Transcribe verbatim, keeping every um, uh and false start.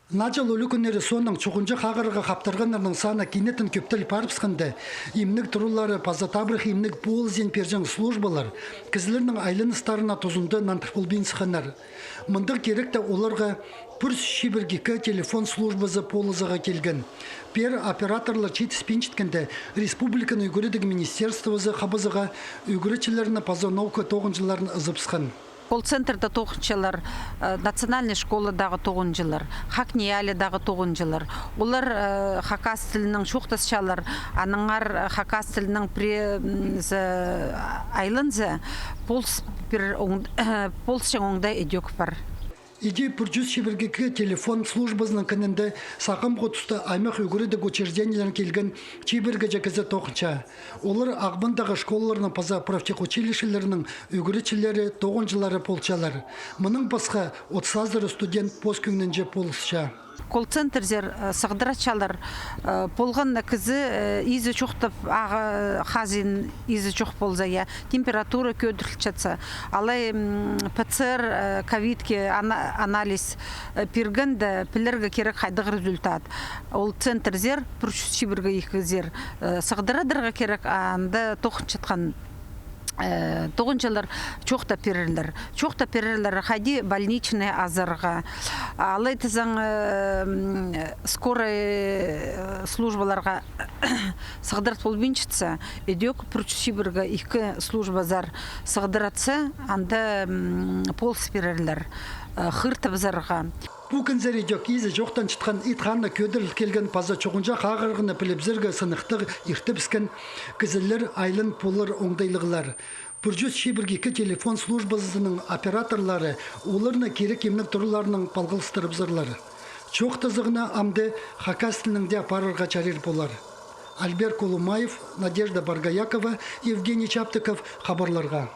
Наа чыл ӱлӱкӱннері соонаң чуғынҷах ағырығға хаптырғаннарның саны кинетін кӧптел парыбысханда, имнег туралары паза табырах имнег полызын пирҷең службалар кізілернің айланыстарына тузында нандыр полбин сыхханнар. Мындағ киректе оларға пір чӱс чибіргі ікі телефон службазы полызарға килген. Пеер операторлар читіспинчеткенде, республиканың ӱгредіг министерствозы хабазыға ӱгретчілерні паза наука тоғынҷыларын ызыбысхан. Колл-центрде тоғынчалар, э, национальный школадағы тоғынҷылар, ХакНИИЯЛИ-дағы тоғынҷылар. Олар, э, хакас тілінең чоохтасчалар, аннаңар, э, хакас тілінең пре-, м, за-, айланза, полыс пир оң-, полысчаң оңдай ідӧк пар. Иди пір чӱс чибіргі ікі телефон службазының кінінде сағамғы туста аймах ӱгредіг учреждениелерінең килген чибіргі чаа кізі тоғынча. Олар Ағбандағы школаларның паза профтехучилищелерінің ӱгретчілері, тоғынҷылары полчалар. Мының пасха отыс азыра студент пос кӧңнінҷе полысча. Колл-центрзер, э, сығдыратчалар, э, полған кізі, э, изі чоохтап, ағаа хазин изі чох полза, я, температура кӧдірілчетсе, алай, м, ПЦР, э, ковидке ана-, анализ, э, пиргенде, пілерге кирек хайдағ результат. Ол центрзер, пір чӱс чибіргі ікізер, э, сығдырадарға кирек, анда тоғынчатхан, э, тоғынҷылар чоохтап пирерлер. Чоохтап пирерлер, хайди больничный азарға. Алай тізең, э, м, скорый, э, службаларға сығдырат полбинчатса, ідӧк пір чӱс чибіргі ікі службазар сығдыратса, анда, м, полыс пирерлер, э, хығыртыбызарға. Пу кӱнзер ідӧк изі чоохтанчатхан ит ханы кӧдіріл килген паза чуғынҷах ағырығны пілібізерге сыныхтығ иртібіскен кізілер айлан полар оңдайлығлар. Пір чӱс чибіргі ікі телефон службазының операторлары оларны кирек имнег тураларынаң палғалыстырыбызарлар. Чоохтазығны амды хакас тілінең дее парарға чарир полар. Альберт Колумаев, Надежда Боргоякова, Евгений Чаптыков, хабарларға.